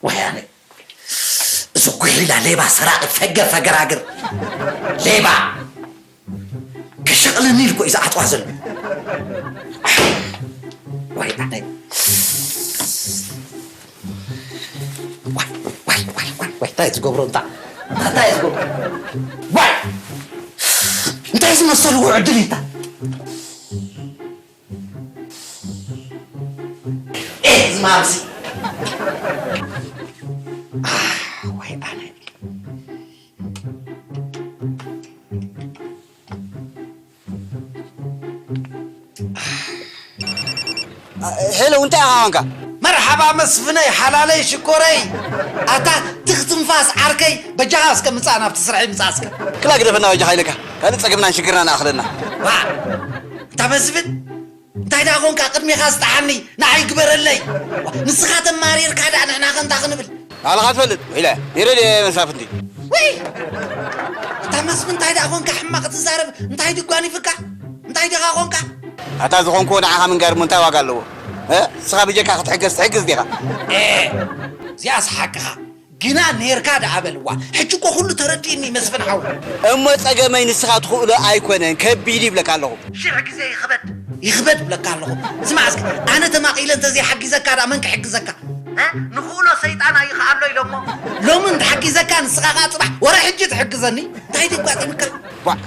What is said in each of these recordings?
ወያነ፣ እዚ ጉሒላ ሌባ፣ ሰራቒ፣ ፈገ፣ ፈገራግር፣ ሌባ። ክሸቕለኒ ኢልኩ እዩ ዝዓጥዋ ዘሎ። ዋይ ኣነ። ዋይ፣ ዋይ፣ ዋይ፣ ዋይ፣ ዋይ፣ እንታይ ትገብሮ እንታ? እንታይ ትገብሮ? ዋይ! እንታይ ዝመሰሉ ዕድል እንታ? ኤህ፣ ዝማምሲ። ኣህ፣ ዋይ ኣነ። ሄሎ፣ እንታይ ኢኻ ኾንካ? መርሓባ መስፍነይ፣ ሓላለይ፣ ሽኮረይ። ኣታ ትኽ ትንፋስ ዓርከይ፣ በጃኻ እስከ ምጻእ፣ ናብቲ ስርሐይ ምጻእ እስከ። ክላ ግደፈና በጃኻ ኢለካ። ካልእ ጸገምናን ሽግርናን ኣኽለና። ዋ፣ እታ መስፍን፣ እንታይ ደኣ ኾንካ? ቅድሜኻ ስጣሓኒ፣ ንዓይ ግበረለይ። ዋ፣ ንስኻ ተማሪርካ ደኣ ንሕና ከ እንታይ ክንብል? ባዕልኻ ትፈልጥ ኢለ። ይረድ መሳፍንቲ። ወይ! እታ መስፍን እንታይ ደኣ ኾንካ ሕማቕ ትዛረብ? እንታይ ድዩ ጓኒፍካ? እንታይ ዲኻ ኾንካ? ኣታ ዝኾንክዎ ንዓኻ ምንጋር እሞ እንታይ ዋጋ ኣለዎ? እ? ንስኻ ብጀካ ክትሕገዝ ትሕግዝ ዲኻ? ኤ! እዚኣስ ሓቅኻ። ግና ኔርካ ደኣ በልዋ። ሕጂ እኮ ኩሉ ተረዲኡኒ መስፍን ሓው። እሞ ጸገመይ ንስኻ ትኽእሎ ኣይኮነን፣ ከቢድ ይብለካ ኣለኹ። ሽሕ ግዜ ይኽበድ፣ ይኽበድ እብለካ ኣለኹ። ስማዕ እስከ፣ ኣነ ተማቒለ እንተዘይሓጊዘካ ደኣ መን ክሕግዘካ? እ? ንኽእሎ ሰይጣን ኣይኽኣሎ ኢሎሞ። ሎሚ እንተሓጊዘካ ንስኻ ኸኣ ጽባሕ ወረ ሕጂ ትሕግዘኒ። እንታይ ድዩ ኣጋጢምካ? ቧዕ!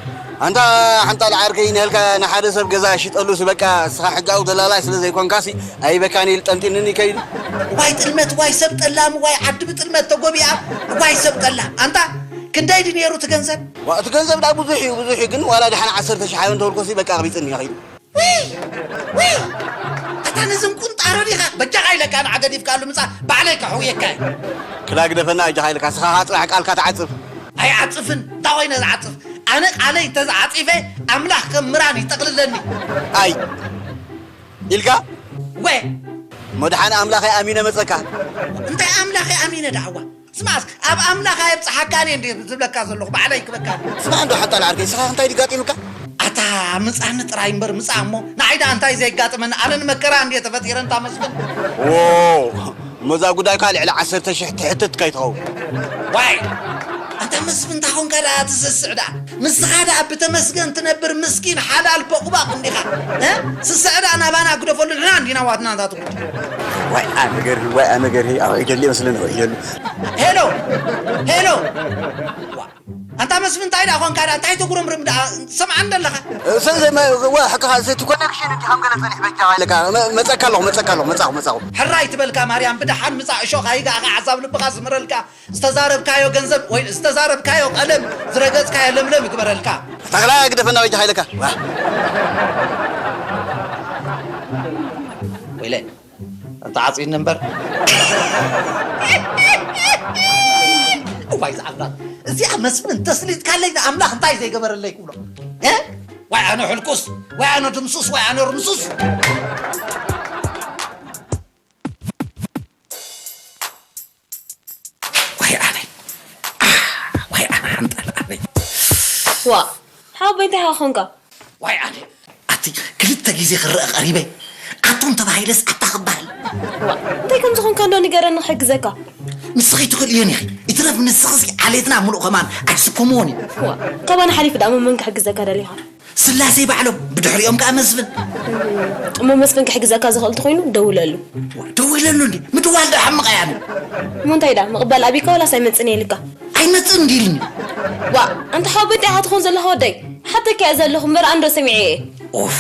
ኣንታ ሓንጣል ዓርከይ፣ ንህልካ ንሓደ ሰብ ገዛ ሽጠሉሲ በቃ፣ ንስኻ ሕጋዊ ደላላይ ስለ ዘይኮንካሲ፣ ኣይበካን ኢሉ ጠንጢንኒ ከይዱ። ዋይ ጥልመት፣ ዋይ ሰብ ጠላም፣ ዋይ ዓዲ ብጥልመት ተጎቢኣ፣ ዋይ ሰብ ጠላም። ኣንታ ክንደይ ድዩ ነይሩ እቲ ገንዘብ? ዋ፣ እቲ ገንዘብ ደኣ ብዙሕ እዩ፣ ብዙሕ እዩ፣ ግን ዋላ ደሓን ዓሰርተ ሽሕ ሃበኒ ተበልኮሲ በቃ ኣቕቢጽኒ እዩ ከይዱ። ውይ! ውይ! ኣታ ነዘን ቁንጣሮ ዲኻ? በጃኻ ኢለካ ንዓ ገዲፍካሉ ምጻእ ባዕለይ ከሕውየካ እየ። ክላ ግደፈና በጃኻ ኢለካ፣ ንስኻ ኸኣ ጽናሕ ቃልካ ትዓጽፍ። ኣይዓጽፍን፣ እንታይ ኮይነ ዝዓጽፍ? ኣነ ቃለይ እንተዝዓጺፈ ኣምላኽ ከም ምራን ይጠቕልለኒ። ኣይ ኢልካ? ወ! እሞ ደሓን ኣምላኸይ ኣሚነ መጸካ። እንታይ ኣምላኸይ ኣሚነ ደኣዋ? ስማዕስ፣ ኣብ ኣምላኽ ኣየብጽሓካን እየ እንድየ ዝብለካ ዘለኹ፣ ባዕለይ ክበካ። ስማዕ እንዶ ሓንጣል ዓርከይ፣ ንስኻ እንታይ ድዩ ጋጢምካ? ኣታ ምጻኒ ጥራይ እምበር ምጻእ እሞ፣ ንዓይ ደኣ እንታይ ዘየጋጥመኒ? ኣነ ንመከራ እንድየ ተፈጢረ እንታ መስፍን። ዎ፣ እሞ እዛ ጉዳይካ ልዕሊ ዓሰርተ ሽሕ ትሕትት ከይትኸውን። ዋይ! ኣታ መስፍን እንታይ ኾንካ ደኣ ትስስዕ ደኣ? ንስኻ ደኣ ብተመስገን ትነብር ምስኪን ሓላል ቦቕባቕ እንዲኻ። እ? ስስዕ ደኣ ናባና ግደፈሉ፣ ንሕና እንዲና ዋትና እዛ ትጉድ። ዋይ ኣነ ገርሂ፣ ዋይ ኣነ ገርሂ፣ ኣብ ዒደሉ ይመስለኒ፣ ኣብ ዒደሉ። ሄሎ! ሄሎ! ዋ፣ ኣንታ መስፍን እንታይ ደኣ ኾንካ ደኣ? እንታይ ተጉረምርም ደኣ? ሰምዓኒ ደለኻ? ሰ-፣ ሰ-፣ መ-፣ ዋ፣ ሓቅኻ፣ እቲ ኮነክሽን እቲ ከም ገለ ጸኒሕ በጃኻ ኢለካ። መ-፣ መጸካ ኣለኹ፣ መጸካ ኣለኹ፣ መጻኹ፣ መጻኹ። ሕራይ ትበልካ ማርያም፣ ብደሓን ምጻእ እሾኽ ኣይጋእኻ፣ ሓሳብ ልብኻ ዝምረልካ። ዝተዛረብካዮ ገንዘብ ወይ ዝተዛረብካዮ ቀለም ዝረገጽካዮ ለምለም ይግበረልካ። ተኽላ ግደፈና በጃኻ ኢለካ። ዋ። ወይለ፣ እንተ ዓጽዩኒ እምበር። እዋይ ዝኣምላኽ፣ እዚኣ መስፍን እንተስሊጥካለይ ንኣምላኽ እንታይ ዘይገበረለይ ክብሎ። እ? ዋይ ኣነ ሕልኩስ፣ ዋይ ኣነ ድምሱስ፣ ዋይ ኣነ ርምሱስ። ዋይ ኣነ። ኣህ፣ ዋይ ኣነ ሓንጣል ኣነ። ዋ፣ ሓወቦይ እንታይ ኢኻ ኾንካ? ዋይ ኣነ። ኣቲ ክልተ ግዜ ክረአ ቀሪበ። ኣቶም ተባሂለስ ኣታ ክበሃል። ዋ፣ እንታይ ከም ዝኾንካ እንዶ ንገረኒ ክሕግዘካ። ንስኺ ትኽእልዮን ኢኺ። ይትረፍ ንስኽሲ ዓሌትና ምሉእ ከማን ኣይስከምዎን እዩ። ዋ፣ ካባና ሓሊፉ ደኣ መን ክሕግዘካ ደሊኻ? ስላሴ ባዕሎም፣ ብድሕሪኦም ከኣ መስፍን። እሞ መስፍን ክሕግዘካ ዝኽእል እንተኾይኑ ደውለሉ። ደዊለሉ እንዲ፣ ምድዋል ዶ ሓምቕ እያ? እሞ እንታይ ዳ፣ ምቕባል ኣቢካ ዋላስ ኣይመጽእን እየ ኢልካ? ኣይመጽእን እንዲ ኢልኒ። ዋ፣ ኣንታ ሓወቦይ እንታይ ኢኻ ትኾን ዘለኻ ወደይ? ሓተካ እየ ዘለኹ እምበር ኣንዶ ሰሚዐ እየ። ኡፍ፣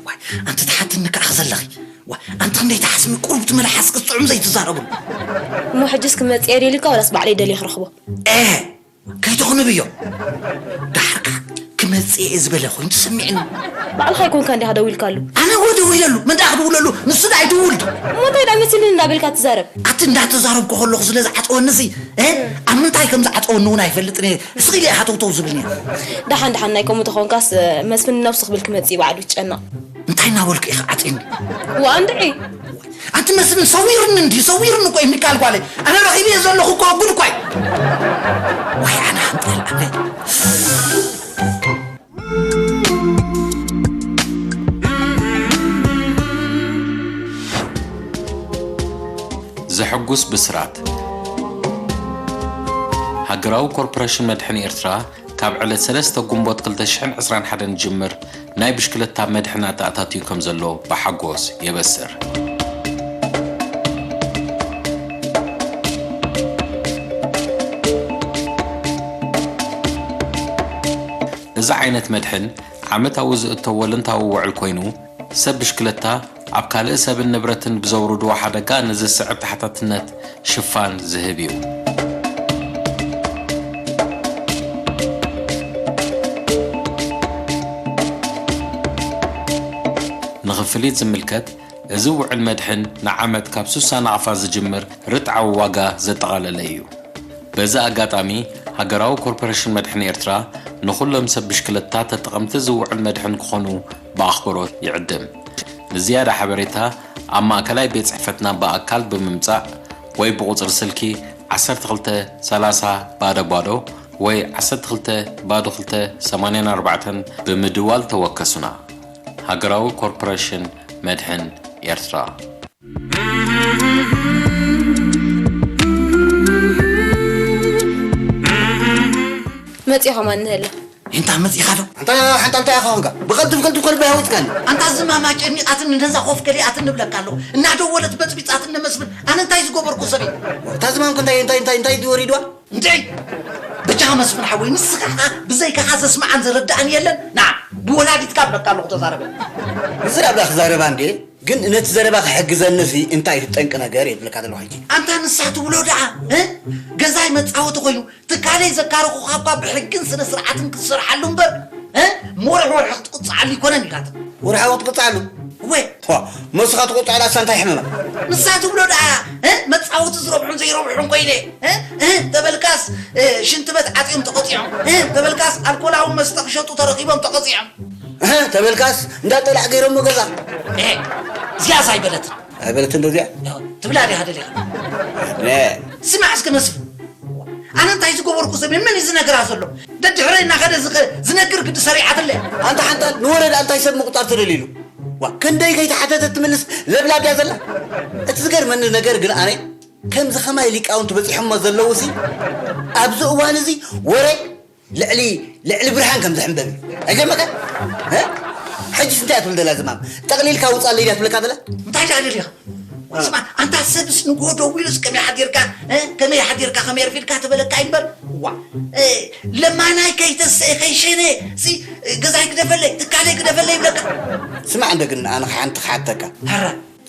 ዋይ፣ ኣንቲ ትሓትኒ ከኣ ዘለኺ። ዋ፣ ኣንቲ ክንደይ ትሓስሚ ቁሩብ ትመልሓስኪ ጥዑም ዘይትዛረብሉ። እሞ ሕጅስ ክመጽእ እየ ዶ ኢልካ ዋላስ ባዕለይ ደልየ ክረኽቦ? ኤ፣ ከይተኹንብዮ። ደሓርካ ክመጽእ እየ ዝበለ ኮይኑ ተሰሚዕኒ። ባዕልኻ ኣይኮንካ እንዲኻ ደዊልካሉ? ኣነ እወ ደዊለሉ። መን ደኣ ክድውለሉ? ንሱ ደኣ ኣይድውል ድዩ? እሞ እንታይ ደኣ መሲሉኒ እንዳበልካ ትዛረብ? ኣቲ እንዳተዛረብኩ ከለኹ ስለ ዝዓጸወኒ ሲ፣ እ? ኣብ ምንታይ ከም ዝዓጸወኒ እውን ኣይፈልጥን እየ። ስቕ ኢለ እየ ሃተውተው ዝብል ነይረ። ደሓን ደሓን ናይ ከምኡ ተኾንካስ፣ መስፍን ነብሱ ክብል ክመጽእ እዩ ባዕሉ ትጨነቕ። እንታይ እናበልኩ ኢኻ ዓጺኒ? ዋኣ እንድዒ። ኣቲ መስፍን ሰዊርኒ እንዲ፣ ሰዊርኒ እኮ እዩ ሚካል ጓለይ። ኣነ ረኺበዮ ዘለኹ እኮ ጉድ እኮ እዩ። ዋይ ኣነ ሓንጣል ኣነ። ዘሐጉስ ብስራት! ሃገራዊ ኮርፖሬሽን መድሕን ኤርትራ ካብ ዕለት ሰለስተ ግንቦት ክልተ ሽሕን ዕስራን ሓደን ጅምር ናይ ብሽክለታ መድሕን ኣተኣታትዩ ከም ዘሎ ብሓጎስ የበስር። እዚ ዓይነት መድሕን ዓመታዊ ዝእቶ ወለንታዊ ውዕል ኮይኑ፣ ሰብ ብሽክለታ ኣብ ካልእ ሰብን ንብረትን ብዘውርድዎ ሓደጋ ንዝስዕብ ተሓታትነት ሽፋን ዝህብ እዩ። ንኽፍሊት ዝምልከት፣ እዚ ውዕል መድሕን ንዓመት ካብ ሱሳ ናቕፋ ዝጅምር ርትዓዊ ዋጋ ዘጠቓለለ እዩ። በዚ ኣጋጣሚ፣ ሃገራዊ ኮርፖሬሽን መድሕን ኤርትራ ንኹሎም ሰብ ብሽክለታ ተጠቐምቲ እዚ ውዕል መድሕን ክኾኑ ብኣኽብሮት ይዕድም። ንዝያዳ ሓበሬታ፣ ኣብ ማእከላይ ቤት ጽሕፈትና ብኣካል ብምምጻእ ወይ ብቑጽሪ ስልኪ ዓሰርተ ክልተ ሰላሳ ባዶ ባዶ ወይ ዓሰርተ ክልተ ባዶ ክልተ ሰማንያን ኣርባዕተን ብምድዋል ተወከሱና። ሃገራዊ ኮርፖሬሽን መድሕን ኤርትራ። መጺኻ ማን ንህላ? እንታ መጺኻ ዶ? ኣንታ ሓንታ እንታይ ኢኻ ኾንካ? ብቐልጥፍ ቀልጥፍ ከልቢ ሃዊትካኒ። ኣንታ ዝማማ ጨኒቓትን ነዛ ኮፍ ከሊኣትን ንብለካ ኣለኹ። እናደወለት በጽቢጻትን ነመስፍን። ኣነ እንታይ ዝገበርኩ ሰብ እየ? እታ ዝማምኩ እንታይ፣ እንታይ፣ እንታይ፣ እንታይ ወሪድዋ? እንዴ! በጃኻ መስፍን ሓወይ፣ ንስኻ ኸኣ ብዘይካኻ ዘስምዓን ዘረድኣን የለን። ንዓ፣ ብወላዲትካ እብለካ ኣለኹ ተዛረበ። ንዝራብዳ ክዛረባ እንዴ? ግን ነቲ ዘረባ ክሕግዘኒ ሲ እንታይ እቲ ጠንቂ ነገር እየ ዝብለካ ዘለኹ ሕጂ። ኣንታ ንሳ ትብሎ ደኣ፣ እ? ገዛይ መጻወቲ ኮይኑ፣ ትካለይ ዘካረኹኻ እኳ ብሕግን ስነ ስርዓትን ክትሰርሓሉ እምበር፣ እ? ወርሒ ወርሒ ክትቅጽዓሉ ኣይኮነን ኢላትኒ። ወርሓዊ ክትቅጽዓሉ? እወ። ፖ፣ መስኻ ትቕጽዓላ እሳ እንታይ ሕመማ? ንሳ ትብሎ ደኣ፣ እ? መጻወቲ ዝረብሑን ዘይረብሑን ኮይነ፣ እ? እ? ተበልካስ፣ እ፣ ሽንቲ በት ዓጽዮም ተቐጺዖም፣ እ? ተበልካስ ኣልኮላዊ መስተ ክሸጡ ተረኺቦም ተቐጺዖም። እህ፣ ተበልካስ እንዳ ጠላዕ ገይሮሞ ገዛ። እህ፣ እዚኣስ ኣይበለትን። ኣይበለትን ዶ እዚኣ? ትብላ ዲኻ ደሊኻ? ነ። ስማዕ እስከ መስፍን። ኣነ እንታይ ዝገበርኩ ሰብ እየ? መን እዩ ዝነግራ ዘሎ? ደድሕረይ እናኸደ ዝኸ-፣ ዝነግር ግዲ ሰሪዓትለ። ኣንታ ሓንጣል፣ ንወረዳ እንታይ ሰብ ምቁጣር ተደልዩ? ዋ፣ ክንደይ ከይተሓተተት ትምልስ ለብላብ እያ ዘላ። እቲ ዝገርመኒ ነገር ግን ኣነ ከምዚ ኸማይ ሊቃውንቲ በጺሖሞ ዘለዉ ሲ ኣብዚ እዋን እዚ ወረ ልዕሊ፣ ልዕሊ ብርሃን ከም ዝሕንበብ እዩ። ኣይገርመካን? እ? ሕጂስ እንታይ እያ ትብል ዘላ ዝማም? ጠቕሊልካ ውጻለይ ድያ ትብለካ ዘላ? እንታይ ደኣ ደሊኻ? ስማ፣ ኣንታ ሰብስ ንግሆ ደዊሉስ ከመይ ሓዲርካ፣ እ? ከመይ ሓዲርካ፣ ከመይ ኣርፊድካ ትበለካ እዩ እምበር። ዋ፣ እ፣ ለማናይ ከይተሰኤ ከይሸነ፣ ሲ፣ ገዛይ ግደፈለይ፣ ትካለይ ግደፈለይ ይብለካ። ስማዕ እንደ ግን ኣነ ሓንቲ ክሓተካ። ሃራ።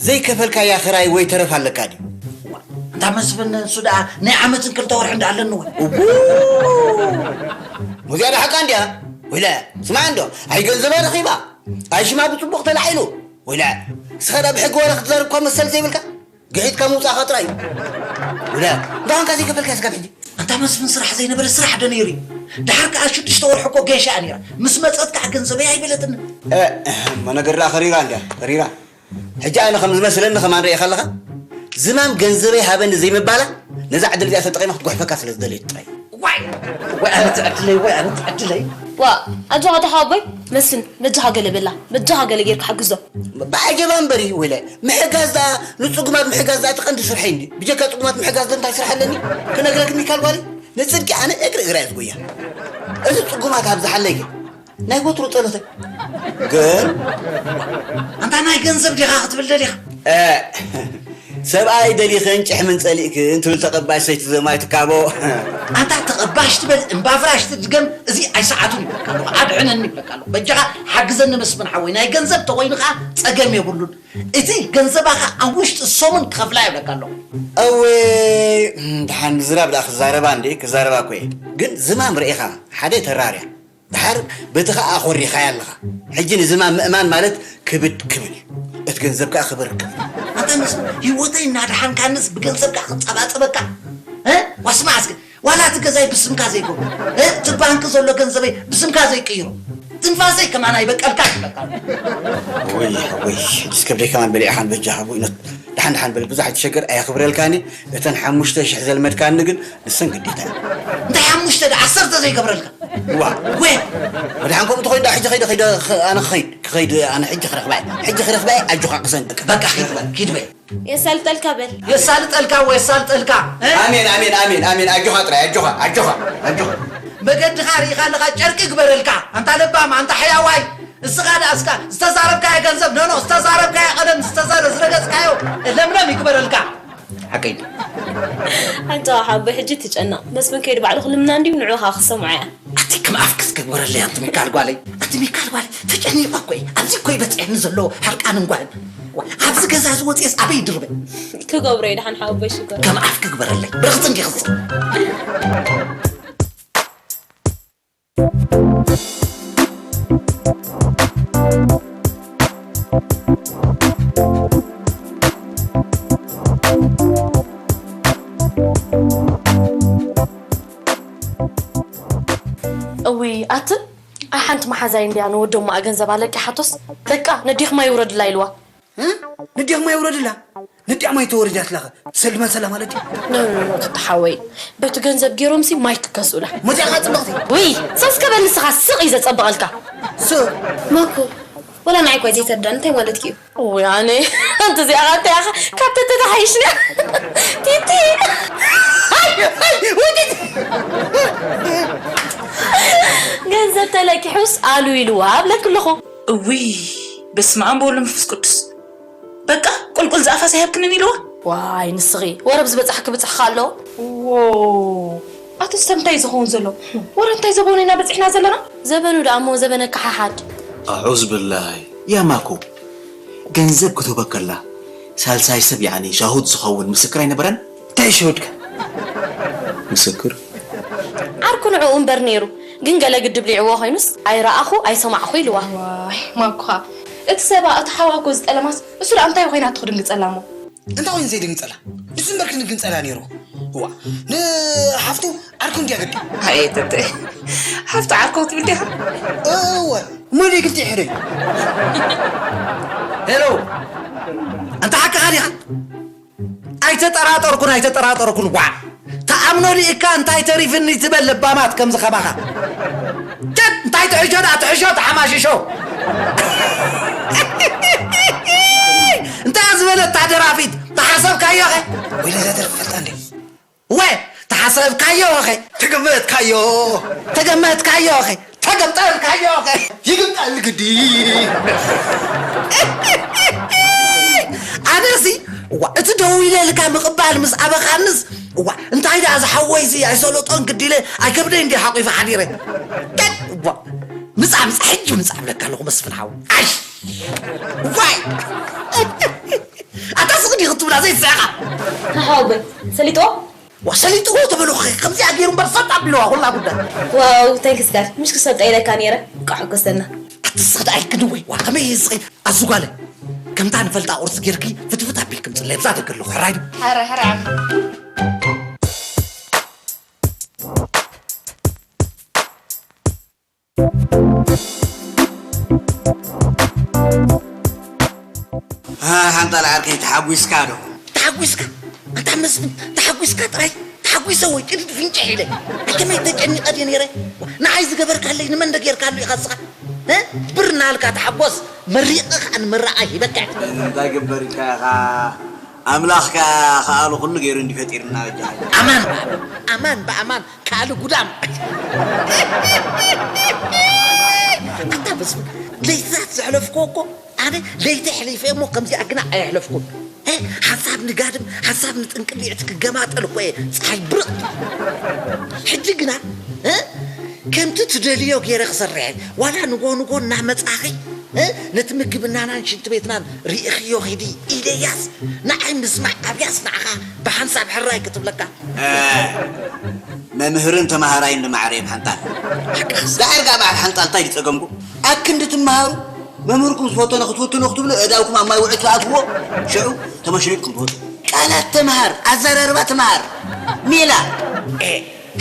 ዘይከፈልካያ ክራይ ወይ ተረፍ ኣለካ ድዩ? እዋ፣ እንታ መስፍን ንሱ ደኣ ናይ ዓመትን ክልተ ወርሕን ደኣ ኣለኒ ወይ? እቡ! ሙዚያ ደሓቃ እንድያ? ወይለ፣ ስማዕ እንዶ፣ ኣይ ገንዘባ ረኺባ፣ ኣይ ሽማ ብጽቡቕ ተላዒሉ። ወይለ፣ ንስኻ ደኣ ብሕጊ ዋላ ክትዛረብ እኳ መሰል ዘይብልካ፣ ግሒጥካ ምውጻእካ ጥራይ እዩ። ወይለ፣ እንዳ ኾንካ ዘይከፈልካያ ስጋብ ሕጂ? ኣንታ መስፍን ስራሕ ዘይነበረ ስራሕ ዶ ነይሩ እዩ? ደሓር ከኣ ሽዱሽተ ወርሒ እኮ ጌሻ እያ ነይራ። ምስ መጸት ከኣ ገንዘበይ ኣይበለትንን። እ፣ እሞ ነገር ደኣ ከሪራ እንድያ፣ ከሪራ። ሕጂ ኣነ ከም ዝመስለኒ ከማን ርኢኻ ኣለኻ? ዝማም ገንዘበይ ሃበኒ ዘይምባላ ነዛ ዕድል እዚኣ ተጠቒማ ክትጉሕፈካ ስለ ዝደለየት ጥራይ። ዋይ! ዋይ ኣነ ትዕድለይ፣ ዋይ ኣነ ትዕድለይ። ዋ፣ ኣጆኻ ተሓወቦይ፣ መስፍን፣ በጃኻ ገለ በላ፣ በጃኻ ገለ ጌርካ ሓግዞ። ብዓጀባ እምበር እዩ ወይለ፣ ምሕጋዝ ደኣ፣ ንጽጉማት ምሕጋዝ ደኣ እቲ ቀንዲ ስርሐይ እንድዩ። ብጀካ ጽጉማት ምሕጋዝ ዶ እንታይ ስራሕ ኣለኒ? ክነግረኪ ሚካል ጓለይ፣ ንጽድቂ ኣነ እግሪ እግራ እየ ዝጎያ። እዚ ጽጉማት ኣብዝሓለይ ግን ናይ ወትሩ ጸሎተይ። ግን ኣንታ ናይ ገንዘብ ዲኻ ክትብል ደሊኻ? እ፣ ሰብኣይ ደሊኽን ጭሕምን ጸሊእክን ትብል ተቐባሽ ሰይቲ ዘማይ ትካቦ። ኣንታ ተቐባሽ ትበል እምባፍራሽ ትድገም፣ እዚ ኣይሰዓቱን ይብለካ ኣለኹ፣ ኣድሕነኒ ይብለካ ኣለኹ። በጃኻ ሓግዘኒ መስፍን ሓወይ፣ ናይ ገንዘብ ተኾይኑ ኸኣ ጸገም የብሉን። እቲ ገንዘባ ኸኣ ኣብ ውሽጢ ሰሙን ክኸፍላ ይብለካ ኣለኹ። እወ፣ ደሓን ምዝራብ ደኣ ክዛረባ እንዴ፣ ክዛረባ እኮ እየ። ግን ዝማም ርኢኻ፣ ሓደ ተራርያ። ድሓር በቲ ኸኣ ኣኾሪኻያ ኣለኻ። ሕጂ ንዝማም ምእማን ማለት ክብድ ክብል እዩ። እቲ ገንዘብ ከኣ ክብር ክብል። ኣንታ ምስ ህይወተይ እናድሓንካንስ ብገንዘብ ከኣ ክጸባጸበካ? እ? ዋስማ እስከ ዋላ እቲ ገዛይ ብስምካ ዘይገብሮ፣ እ? እቲ ባንክ ዘሎ ገንዘበይ ብስምካ ዘይቅይሮ። ትንፋሰይ ከማን ኣይበቀልካ ይብለካ። ወይ፣ ወይ፣ ሕጂስ ከብደይ ከማን በሊዕኻን በጃኻ፣ ብእውነት። ደሓን ደሓን በል፣ ብዙሕ ኣይትሸገር፣ ኣየኽብረልካን እየ። እተን ሓሙሽተ ሽሕ ዘልመድካኒ ግን ንሰን ግዴታ እየን። እንታይ ሓሙሽተ ደኣ ዓሰርተ ዘይገብረልካ? ዋ። ወ- መድሓን ከምኡ ተኾይኑ ደኣ ሕጂ ኸይደ፣ ኸይደ፣ ኸ-፣ ኣነ ክኸይድ። ክኸይድ ኣነ ሕጂ ክረኽባ እየ። ሕጂ ክረኽባ እየ። ኣጆኻ ቅሰን። በቃ ኪድ በል፣ ኪድ በል። የሳልጠልካ በል። የሳልጠልካ ወይ የሳልጠልካ። እ? ኣሜን፣ ኣሜን፣ ኣሜን፣ ኣሜን። ኣጆኻ ጥራይ፣ ኣጆኻ፣ ኣጆኻ፣ ኣጆኻ። መገድኻ ርኢኻ ኣለኻ፣ ጨርቂ ግበረልካ። ኣንታ ለባም፣ ኣንታ ሕያዋይ። እስኻ ደኣ እስካ ዝተዛረብካዮ ገንዘብ፣ ኖ፣ ኖ፣ ዝተዛረብካዮ ቀደም፣ ዝተዛረ-፣ ዝረገጽካዮ ለምለም ይግበረልካ። ሓቀይ ድዩ? ኣንታ ሓቦይ ሕጂ ትጨነቕ። መስፍን ከይዱ ባዕሉ ክልምና እንድዩ ንዑኻ ክሰምዖ እያ። ኣቲ ከም ኣፍክስ ክግበረለይ ኣንቲ ሚካል ጓለይ። ኣንቲ ሚካል ጓለይ ተጨኒቐ እኮ እየ። ኣብዚ እኮ እዩ በፂሕኒ ዘሎ ሕርቃንን ጓህን። ዋ፣ ኣብዚ ገዛ እዚ ወፂኤስ ኣበይ ይድርበ? ክገብሮ እዩ ደሓን ሓቦይ ሽኮር። ከም ኣፍ ክግበረለይ ብርኽቲ እንዲ ክስል። እውይ ኣትን ኣይ ሓንቲ መሓዛይ እንድያ ንወዶም ማኣ ገንዘብ ኣለቂሓቶስ በቃ ነዲኽማ ይውረድላ ኢልዋ። እ? ንዲያማ ይውረድላ። ንዲያማ ይተወረጃትላኸ ትሰልመን ሰላ ማለት እዩ። ኖ ኖ ኖ ተተሓወይ በቲ ገንዘብ ገይሮምሲ ማይ ክከስኡላ። መዚኣኻ ጽብቕቲ። ውይ ሰስከበል ንስኻ ስቕ እዩ ዘጸብቐልካ። ስ ማኮ ወላ ንዓይ እኳ ዘይተርዳን እንታይ ማለት እዩ? ውይ ኣነ እንተ እዚኣ ኸ እንታይ ኢኻ ካብ ተተተሓይሽና ቲቲ ገንዘብ ተለቂሑስ ኣሉ ኢልዋ እብለኪ ኣለኹ። እውይ በስመኣም በወልድ መንፈስ ቅዱስ በቃ ቁልቁል ዝኣፋስ ኣይሃብክንን ኢልዋ። ዋይ ንስኺ ወረ ብዝበጻሕኪ ብጽሕኺ ኣሎ። ዎ ኣቶ ሰምታይ ዝኸውን ዘሎ ወረ እንታይ ዘበኑ ኢና በጺሕና ዘለና። ዘበኑ ደኣ እሞ ዘበነካ ሓሓድ። ኣዑዝ ብላይ ያ ማኮ ገንዘብ ክትህበካ ከላ ሳልሳይ ሰብ ያኒ ሻሁድ ዝኸውን ምስክር ኣይነበረን። እንታይ ሸሁድካ? ምስክር ዓርኩ ንዕኡ እምበር ነይሩ ግን ገለ ግዲ ብሊዕዎ ኮይኑስ ኣይረኣኹ ኣይሰማዕኹ ኢልዋ። ዋይ ማኩኻ እቲ ሰባ እቲ ሓዋ እኮ ዝጠለማስ እሱ ደኣ እንታይ ኮይናቶ ክድንግጸላ እሞ። እንታይ ኮይኑ ዘይድንግጸላ? ንሱ እምበር ክንግንጸላ ነይሩ። እዋ ንሓፍቱ ዓርኩ እንድያ ግዲ። ኣየ ተተ ሓፍቱ ዓርኩ ክትብል ዲኻ? እወ ሙሉ ግዲ ሕደይ። ሄሎ ኣንታ ሓቅኻ ዲኻ? ኣይተጠራጠርኩን ኣይተጠራጠርኩን ዋዕ ተኣምኖ ሊእካ እንታይ ተሪፍኒ ትበል ለባማት ከምዚ ከማኻ ጀድ እንታይ ትሕሾ ደኣ ትሕሾ ተሓማሽሾ እንታይ ዝበለታ ደራፊት ተሓሰብካዮ ኸ ወይለ ዘደርፍ ፈልጣ እንዴ ወ ተሓሰብካዮ ኸ ተገመትካዮ ተገመትካዮ ኸ ተገምጠልካዮ ይግምጠል ግዲ ኣነሲ እዋ እቲ ደው ኢለ ኢልካ ምቕባል ምስ ኣበኻንስ እዋ እንታይ ደኣ ዝሓወይ እዚ ኣይሰለጦን ግዲ ኢለ ኣይከብደይ እንዲ ሓቂፈ ሓዲረ እዋ ምጻ ምጻ ሕጂ ምጻ ብለካ ኣለኹ መስፍን ሓው ኣይ ዋይ ኣታ ስቕ ዲኺ ትብላ ዘይስዕኻ ተሓወበ ሰሊጥዎ ወሰሊጥዎ ተበልኹ ከምዚኣ ገይሩ እምበር ሰጥ ኣቢልዋ ኩላ ጉዳይ ዋው thanks God ምሽ ክሰልጠ ኢለካ ነይረ ቃሕ ኮስተና ኣትስኽዳ ኣይክንወይ ዋ ከመይ ይስኺ ኣዝጓለ ከምታ ንፈልጣ ቁርሲ ጌርኪ ፍትፍት ኣቢልኪ ምፅለይ ብዛ ተገለኹ ሕራይ ዶ ሕረ ሕረ ሓንጣል ዓርከይ ተሓጒስካ ዶ? ተሓጒስካ? ኣንታ መስፍን ተሓጒስካ ጥራይ ተሓጒሰ ወይ ቅድድ ፍንጭሕ ኢለ ኣከመይ ተጨኒቐ ድየ ነይረ? ንዓይ ዝገበርካለይ ንመን ዶ ጌርካሉ ኢኻ እስኻ? ብር እናሃልካ ተሓጎስ መሪቐ ከዓ ንመረቓ ሂበካ። እንታይ ግበር ኢልካ ኢኻ? ኣምላኽ ከኣ ከኣሉ ኩሉ ገይሩ እንዲ ፈጢርና በጃኻ። ኣማን ብኣማን ኣማን ብኣማን ከኣሉ ጉዳም። ኣታ በስመ ለይትታት ዘሕለፍክዎ እኮ ኣነ ለይቲ ኣሕሊፈ እሞ ከምዚኣ ግና ኣየሕለፍኩን። ሓንሳብ ንጋድም ሓንሳብ ንጥንቅሊዕቲ ክገማጠል እኮ እየ ፀሓይ ብርቕ። ሕጂ ግና ከምቲ ትደልዮ ገይረ ክሰርሕ እየ። ዋላ ንጎ ንጎ እናመፃኺ ነቲ ምግብናናን ሽንቲ ቤትናን ርኢኽዮ ኺዲ ኢለያስ ንዓይ ምስማዕ ኣብያስ ንዓኻ ብሓንሳብ ሕራይ ክትብለካ መምህርን ተማሃራይን ንማዕረ እዮም ሓንጣል ዳሕር ጋ በዓል ሓንጣል እንታይ ዝፀገምኩ ኣክንዲ ትመሃሩ መምህርኩም ዝፈተኖ ክትፍትኑ ክትብሉ እዳውኩም ኣብ ማይ ውዒ ትኣትዎ ሽዑ ተመሽሪጥኩም ትወፁ ቃላት ተምሃር ኣዘራርባ ተምሃር ሜላ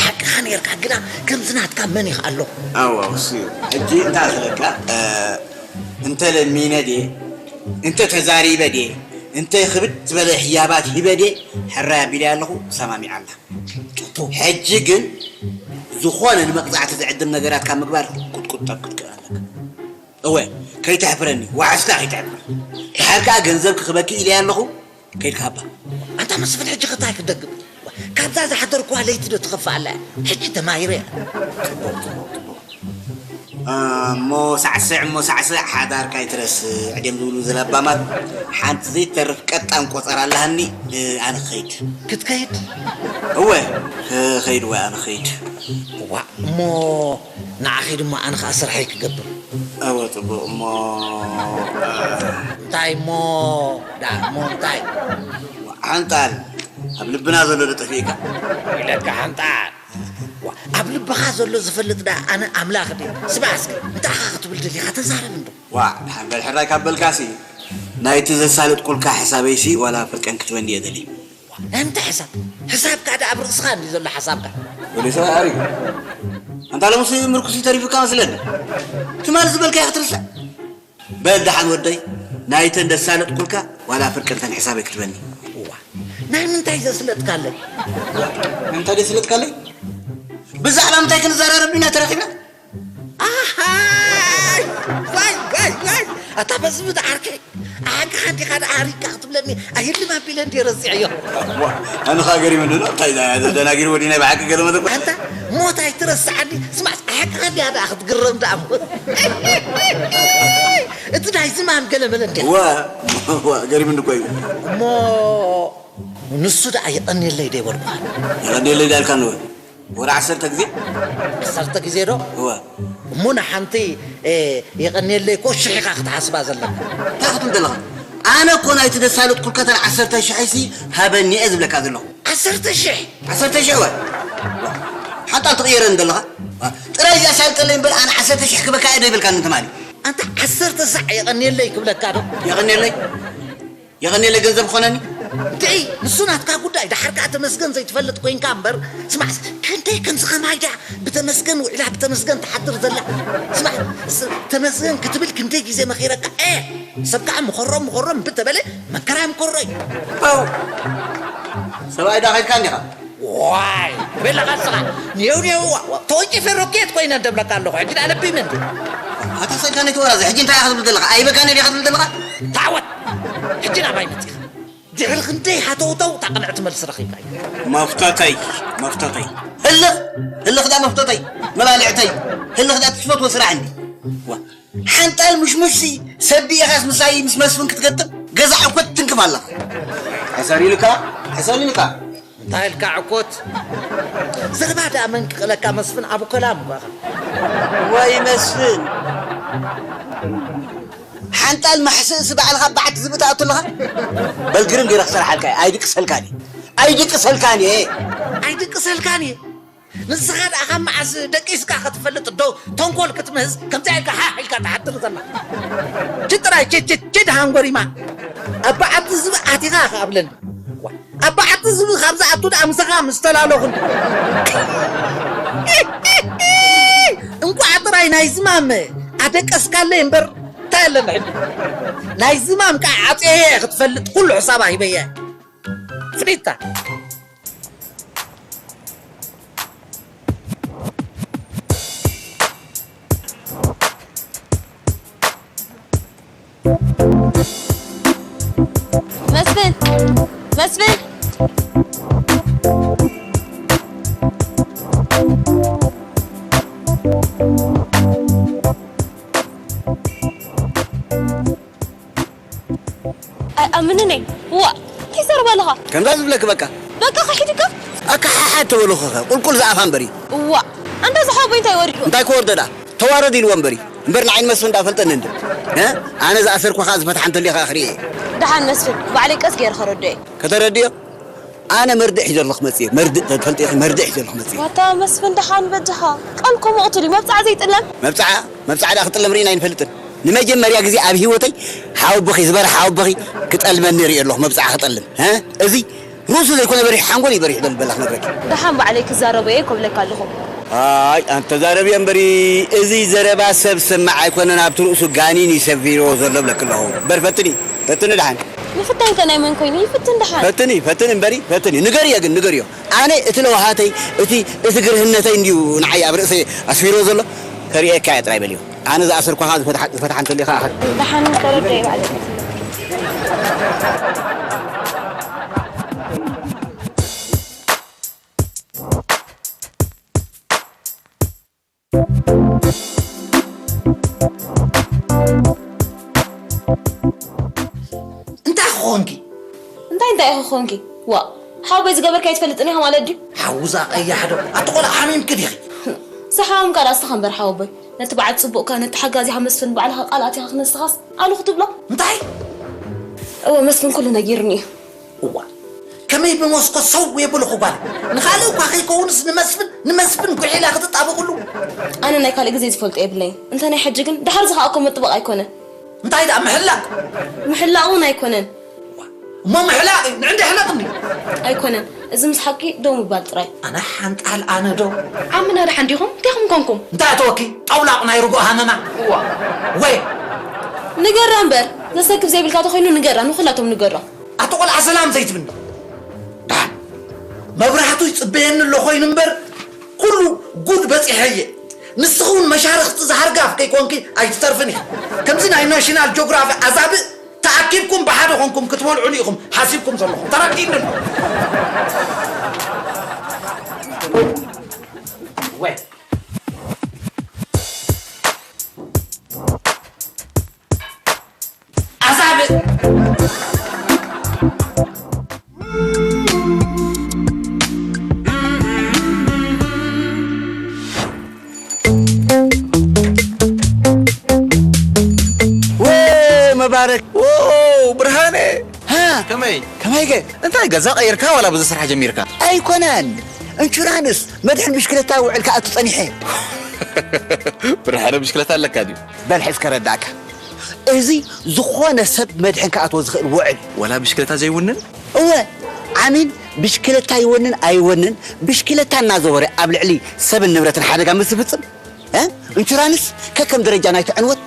ሓቅኻ ነርካ ግና ከምዚ ናትካ መን ይኽኣሎ ኣዋ ውስዩ ሕጂ እንታይ ክለካ እንተ ለሚነ ድየ እንተ ተዛሪበ ድየ እንተ ክብድ ዝበለ ህያባት ሂበ ድየ ሕራይ ኣቢለ ኣለኹ ሰማሚዓ ኣላ ሕጂ ግን ዝኾነ ንመቕፃዕቲ ዝዕድም ነገራት ካብ ምግባር ቁጥቁጥ ጠብቅጥ ክእል ኣለካ እወ፣ ከይተሕፍረኒ፣ ዋዕስካ ከይተሕፍር። ድሓር ከኣ ገንዘብ ክኽበኪ ኢለያ ኣለኹ፣ ከይድካ ሃባ። ኣንታ መስፍን፣ ሕጂ ኸ እንታይ ክደግም? ካብዛ ዝሓደርኩዋ ለይቲ ዶ ትኸፍእ ኣላ? ሕጂ ተማሂረ። እሞ ሳዕስዕ፣ እሞ ሳዕስዕ፣ ሓዳርካ ኣይትረስዕ። ድዮም ዝብሉ ዘለባማት፣ ሓንቲ ዘይተርፍ ቀጣን ቆጸራ ኣለሃኒ፣ ኣነ ክኸይድ። ክትከይድ? እወ፣ ክኸይድ ወይ ኣነ ክኸይድ። ዋእ፣ እሞ ንዓኺ ድማ ኣነ ኸኣ ስርሐይ ክገብር። እወ፣ ጽቡቕ። እሞ እንታይ እሞ? ደኣ እሞ እንታይ? ሓንጣል፣ ኣብ ልብና ዘሎ ዶ ጠፊእካ? ኢለካ ሓንጣል። ዋ፣ ኣብ ልብኻ ዘሎ ዝፈልጥ ደኣ ኣነ ኣምላኽ ድየ? ስማዕ እስኪ፣ እንታይ ኢኻ ክትብል ደሊኻ? ተዛረብ እንዶ። ዋእ፣ ደሓን በል ሕራይ ካብ በልካሲ፣ ናይቲ ዘሳለጥኩልካ ሕሳበይሲ ዋላ ፍርቀን ክትበኒ እየ ደልየ። እንታይ ሕሳብ? ሕሳብካ ደኣ ኣብ ርእስኻ እንድዩ ዘሎ ሓሳብካ። ወዲ ሰብኣይ ኣሪጉ። ኣንታ ሎምሲ ምርኩስ እዩ ተሪፉካ መስለኒ። ትማሊ ዝበልካዮ ክትርስዕ። በል ደሓን ወደይ፣ ናይተን ዘሳለጥኩልካ ዋላ ፍርቂ እንተን ሕሳበይ ክትበኒ። እዋ፣ ናይ ምንታይ ዘስለጥካለይ? እንታይ ዘስለጥካለይ? ብዛዕባ ምንታይ ክንዘራረብ ኢና ተረኺብና? ኣሃይ! ዋይ፣ ዋይ፣ ዋይ! ኣታ በዚ ብትዓርከይ፣ ኣሓንካ ሓንዲኻ ደኣ ሃሪካ ክትብለኒ፣ ኣይህልም ኣቢለ እንድየ ረሲዐዮ። ዋ፣ ኣነ ኸኣ ገሪሙኒ ኣሎ። እንታይ እዛ ዘደናጊር ወዲ ናይ ብሓቂ ገለ መደብ? ኣንታ ሞት ኣይትረስዓኒ። ስማዕ፣ ኣሓንካ ሓንዲኻ ደኣ ክትግረም ደኣ እሞ። እቲ ናይ ዝማም ገለ መለ እንድያ። ዋ፣ ዋ፣ ገሪሙኒ እኮ እዩ። እሞ ንሱ ደኣ የቐንየለይ ዶ ኣይበልኩኻን? የቐንየለይ ዶ ኣይበልካን ወይ? ወደ ዓሰርተ ግዜ? ዓሰርተ ግዜ ዶ? እወ። እሞ ንሓንቲ፣ እ፣ የቐንየለይ እኮ ሽሕ ኢኻ ክትሓስባ ዘለካ። እንታይ ክትብል ዘለኻ? ኣነ እኮ ናይቲ ዘሳለጥኩልካ እተን ዓሰርተ ሽሕሲ ሃበኒ እየ ዝብለካ ዘለኹ። ዓሰርተ ሽሕ? ዓሰርተ ሽሕ እወ። ሓንጣል ትቕየረኒ ዘለኻ? ጥራይ እዚኣ ሳልጠለይ እምበር ኣነ ዓሰርተ ሽሕ ክበካ እየ ዶ ይበልካኒ ትማሊ? ኣንታ ዓሰርተ ሳዕ የቐንየለይ ክብለካ ዶ? የቐንየለይ? የቐንየለይ ገንዘብ ክኾነኒ? እንተይ፣ ንሱ ናትካ ጉዳይ፣ ደሓር ከኣ ተመስገን ዘይትፈልጥ ኮይንካ እምበር፣ ስማዕ፣ ክንደይ ከምዚ ኸማይ ድያ ብተመስገን ውዒላ ብተመስገን ትሓድር ዘላ? ስማዕ፣ ስ-፣ ተመስገን ክትብል ክንደይ ግዜ መኺረካ? ኤ፣ ሰብ ከኣ ምኸሮ ምኸሮ እምቢ ተበለ፣ መከራ ምከሮ እዩ። ኣው፣ ሰብኣይ ዳ ኸድካ እንዲኻ? ዋይ፣ ትብል ኣለኻ ንስኻ። ኔው ኔው፣ ዋ፣ ዋ፣ ተወንጪፈ ሮኬት ኮይነ እንደብለካ ኣለኹ። ሕጂ ደኣ ለቢም እንዲ። ኣታ ሰይጣን ይትወራዘ። ሕጂ እንታይ ኢኻ ትብል ዘለኻ? ኣይበካን ኢኻ ትብል ዘለኻ? ተዓወት። ሕጂ ናባይ መጺኻ። ድሕሪ ክንደይ ሃተውተው እታ ቅንዕቲ መልሲ ረኺብካ እዩ። መፍተተይ፣ መፍተተይ። ህልኽ፣ ህልኽ ዳ መፍተተይ፣ መባልዕተይ። ህልኽ ዳ ትፈትዎ ስራሕ እንዲ። ዋ፣ ሓንጣል ምሽሙሽሲ ሰብ ኢኻስ ምሳይ ምስ መስፍን ክትገጥም ገዛ ዕኮት ትንክፍ ኣለኻ። ሕሰር ኢልካ፣ ሕሰር ኢልካ። እንታይ ኢልካ ዕኮት? ዘረባ ደኣ መን ክቕለካ መስፍን ኣቡ ከላም እኮ ኢኻ። ወይ መስፍን። ሓንጣል ማሕስእሲ ባዕልኻ በዓቲ ዝብኢ ትኣቱ ኣለኻ። በል ግርም ገይረ ክሰርሓልካ እየ። ኣይድቅሰልካን እየ። ኣይድቅሰልካን እየ። ኣይድቅሰልካን እየ። ንስኻ ደኣ ካብ መዓስ ደቂስካ ክትፈልጥ ዶ ተንኮል ክትምህዝ ከምዚኣ ኢልካ ሃህ ኢልካ ትሓድር ዘላ? ቺ ጥራይ ቺ ቺ ቺ ደሃን ጎሪማ። ኣብ በዓቲ ዝብኢ ኣቲኻ ኢኻ ኣብለኒ። ዋ፣ ኣብ በዓቲ ዝብኢ ካብ ዝኣቱ ደኣ ምሳኻ ምስ ተላለኹ። እንቋዕ ጥራይ ናይ ዝማም ኣደቀስካለይ እምበር እንታይ ኣለኒ ሕጂ? ናይ ዝማም ከኣ ዓጽየየ ክትፈልጥ ኩሉ ሕሳባ ሂበየ። ፍሊታ። መስፍን! መስፍን! ኣይኣምንን እየ። ዋእ! እንታይ ዘረባ ኣለኻ? ከምዛ ዝብለኪ በቃ። በቃ ከሒድካ? ኣካሓሓ ተበልኹኸ፣ ቁልቁል ዝኣፋ እምበሪ። ዋእ! ኣንታ ዝሓወቦይ እንታይ ወሪድዎ? እንታይ ክወርዶ ደኣ? ተዋረድ ኢልዎ እምበሪ። እምበር ንዓይ ንመስፍን ደኣ ፈልጠኒ እንዲ። እ? ኣነ ዝኣሰርኩ ኸኣ ዝፈትሓ እንተልዩ ኸኣ ክርኢ እየ። ደሓን መስፍን፣ ባዕለይ ቀስ ገይረ ከረድኦ እየ። ከተረድዮ? ኣነ መርድእ ሒዘ ኣለኹ መጽየ። መርድእ፣ ተፈልጢ ኢኺ፣ መርድእ ሒዘ ኣለኹ መጽየ። ዋታ መስፍን ደሓን በጃኻ። ቃል እኮ ምቕቱል እዩ። መብጽዓ ዘይጥለም? መብጽዓ? መብጽዓ ደኣ ክጥለም ርኢና ኣይንፈልጥን። ንመጀመርያ ግዜ ኣብ ህይወተይ ሓወቦኺ፣ ዝበርሐ ሓወቦኺ ክጠልመኒ ርኢ ኣለኹ፣ መብጽዓ ክጠልም። እ? እዚ ርእሱ ዘይኮነ በሪሑ፣ ሓንጎል እዩ በሪሑ ዘሎ በላ ክነግረኪ። ደሓን ባዕለይ ክዛረቦ እየ እኮ ብለካ ኣለኹ። ኣይ፣ ኣንተ ተዛረብዮ እምበሪ፣ እዚ ዘረባ ሰብ ዝሰማዕ ኣይኮነን፣ ኣብቲ ርእሱ ጋኒን እዩ ሰፊርዎ ዘሎ ብለኪ ኣለኹ። እምበር ፈትኒ፣ ፈትኒ ደሓን። ምፍታኝ ከ ናይ መን ኮይኑ? ይፍትን ደሓን። ፈትኒ፣ ፈትኒ እምበሪ፣ ፈትኒ። ንገርዮ ግን፣ ንገርዮ። ኣነ እቲ ለውሃተይ፣ እቲ፣ እቲ ግርህነተይ እንድዩ ንዓይ ኣብ ርእሰይ ኣስፊርዎ ዘሎ። ከርእየካ እየ ጥራይ በልዮ። ኣነ ዝኣሰርኳኻ ዝፈትሓ ዝፈትሓ እንተሊኻ ኣኸ ደሓን ተረዳይ ባዕለይ። እንታይ ክኾንኪ? እንታይ እንታይ ኢኹ ኾንኪ? ዋ ሓወቦይ ዝገበርካዮ ትፈልጥኒ ኢኻ ማለት ድዩ? ሓውዛ ቀያሕ ዶ ኣቲ ቆልዓ ሓሚምኪ ዲኺ? ዝሓምካ ዳኣ እስኻ እምበር ሓወቦይ፣ ነቲ በዓል ጽቡቕካ ነቲ ሓጋዚኻ መስፍን ባዕልኻ ቃል ኣቲኻ ክነስኻስ ኣሉ ክትብሎ? እንታይ? እወ መስፍን ኩሉ ነጊርኒ እዩ። እዋ ከመይ ብመስኮት ሰው የብልኹ ጓል ንኻልእ እኳ ከይከውንስ ንመስፍን ንመስፍን ጉሒላ ክትጣበቕሉ። ኣነ ናይ ካልእ ግዜ ዝፈልጦ የብለይን፣ እንተ ናይ ሕጂ ግን ድሓር እዚ ከኣ እኮ መጥበቕ ኣይኮነን። እንታይ ደኣ ምሕላቕ? ምሕላቕ እውን ኣይኮነን። እሞ ምሕላቕ እዩ ንዕንዲ ሕለቕኒ። ኣይኮነን፣ እዚ ምስ ሓቂ ደው ምባል ጥራይ። ኣነ ሓንጣል ኣነ ዶ? ዓምና ደሓን ዲኹም? እንታይ ኹም ኮንኩም? እንታይ ኣተወኪ? ጠውላቕ ናይ ርጉእ ሃመማ። እዋ። ወይ። ንገራ እምበር፣ ዘሰክፍ ዘይብልካ ተኾይኑ ንገራ፣ ንኹላቶም ንገራ። ኣቲ ቆልዓ ሰላም ዘይትብኒ። ደሓን መብራህቱ ይጽበየኒ ኣሎ ኮይኑ እምበር ኩሉ ጉድ በጺሐ እየ። ንስኺ እውን መሻርኽቲ ዝሃርጋፍ ከይኮንኪ ኣይትተርፍን ኢኺ። ከምዚ ናይ ናሽናል ጆግራፊ ኣዛብእ ተኣኪብኩም ብሓደ ኮንኩም ክትበልዑ ኢኹም ሓሲብኩም ዘለኹም። ተረዲእኒ ኣሎ። ወይ ኣዛብእ መባረክ ብርሃነ። ከመይ ከመይገ እንታይ ገዛ ቀይርካ ዋላ ብዙ ስራሕ ጀሚርካ? ኣይኮነን እንሹራንስ መድሕን ብሽክለታ ውዕል ክኣቱ ጸኒሐ። ብርሃነ ብሽክለታ ኣለካ ድዩ? በል ሕዝ ከረዳእካ። እዚ ዝኾነ ሰብ መድሕን ክኣትዎ ዝኽእል ውዕል። ዋላ ብሽክለታ ዘይውንን? እወ፣ ዓሚል ብሽክለታ ይወንን ኣይወንን ብሽክለታ እናዘወረ ኣብ ልዕሊ ሰብን ንብረትን ሓደጋ ምስ ዝፍጽም እ? እንሹራንስ ከከም ደረጃ ናይቲ ዕንወት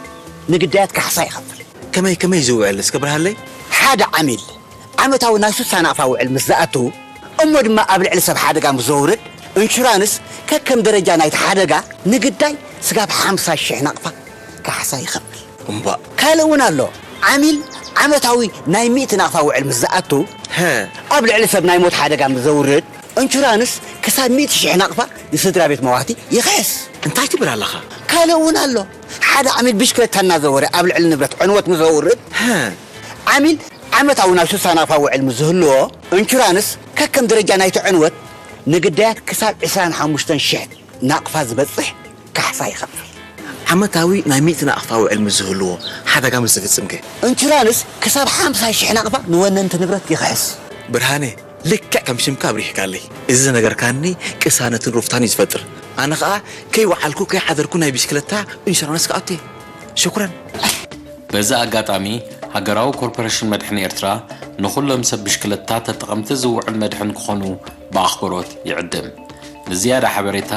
ንግዳያት ካሕሳ ይኸፍል። ከመይ ከመይ ዝውዕል እስከ ብርሃለይ? ሓደ ዓሚል ዓመታዊ ናይ ሱሳ ናቕፋ ውዕል ምስ ዝኣቱ እሞ ድማ ኣብ ልዕሊ ሰብ ሓደጋ ምስ ዘውርድ እንሹራንስ ከከም ደረጃ ናይቲ ሓደጋ ንግዳይ ስጋብ ሓምሳ ሽሕ ናቕፋ ካሕሳ ይኸፍል። እምባእ። ካልእ እውን ኣሎ። ዓሚል ዓመታዊ ናይ ሚእቲ ናቕፋ ውዕል ምስ ዝኣቱ፣ ኣብ ልዕሊ ሰብ ናይ ሞት ሓደጋ ምስ ዘውርድ፣ እንሹራንስ ክሳብ ሚእቲ ሽሕ ናቕፋ ንስድራ ቤት መዋቲ ይኽሕስ። እንታይ ትብል ኣለኻ? ካልእ እውን ኣሎ። ሓደ ዓሚል ብሽክለታ እናዘወረ ኣብ ልዕሊ ንብረት ዕንወት ምስ ዘውርድ፣ ዓሚል ዓመታዊ ናይ ሱሳ ናቕፋ ውዕል ምስ ዝህልዎ፣ እንሹራንስ ከከም ደረጃ ናይቲ ዕንወት ንግዳያት ክሳብ ዕስራን ሓሙሽተን ሽሕ ናቕፋ ዝበጽሕ ካሕሳ ይኸፍል። ዓመታዊ ናይ ሚእቲ ናቕፋ ውዕል ምስ ዝህልዎ ሓደጋ ምስ ዝፍጽም ከ? እንሹራንስ ክሳብ ሓምሳ ሽሕ ናቕፋ ንወነንቲ ንብረት ይኽሕስ። ብርሃነ፣ ልክዕ ከም ሽምካ ኣብሪህካለይ። እዚ ዝነገርካኒ ቅሳነትን ሩፍታን እዩ ዝፈጥር። ኣነ ኸኣ ከይወዓልኩ ከይሓደርኩ ናይ ብሽክለታ ኢንሹራንስ ክኣቱ እየ። ሽኩረን። በዚ ኣጋጣሚ ሃገራዊ ኮርፖሬሽን መድሕን ኤርትራ ንኹሎም ሰብ ብሽክለታ ተጠቐምቲ ዝውዕል መድሕን ክኾኑ ብኣኽብሮት ይዕድም። ንዝያዳ ሓበሬታ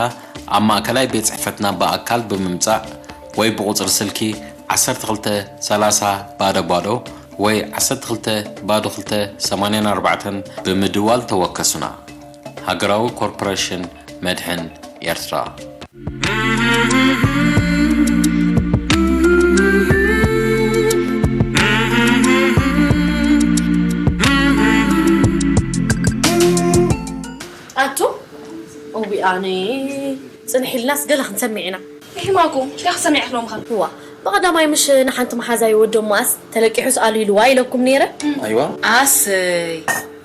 ኣብ ማእከላይ ቤት ጽሕፈትና ብኣካል ብምምጻእ ወይ ብቑጽሪ ስልኪ ዓሰርተ ክልተ ሰላሳ ባዶ ባዶ ወይ ዓሰርተ ክልተ ባዶ ክልተ ሰማንያን ኣርባዕተን ብምድዋል ተወከሱና። ሃገራዊ ኮርፖሬሽን መድሕን ኤርትራ። ኣቱ እዊ ኣነ ጽንሕ ኢልናስ ገለ ክንሰምዕ ኢና። ይሕማኩ እንታይ ክሰምዕ ክሎምኻ? እዋ ብቐዳማይ ምሽ ንሓንቲ መሓዛይ ወዶ ማስ ተለቂሑስ ኣሉ ኢልዋ ኢለኩም ነይረ። ኣይዋ ኣሰይ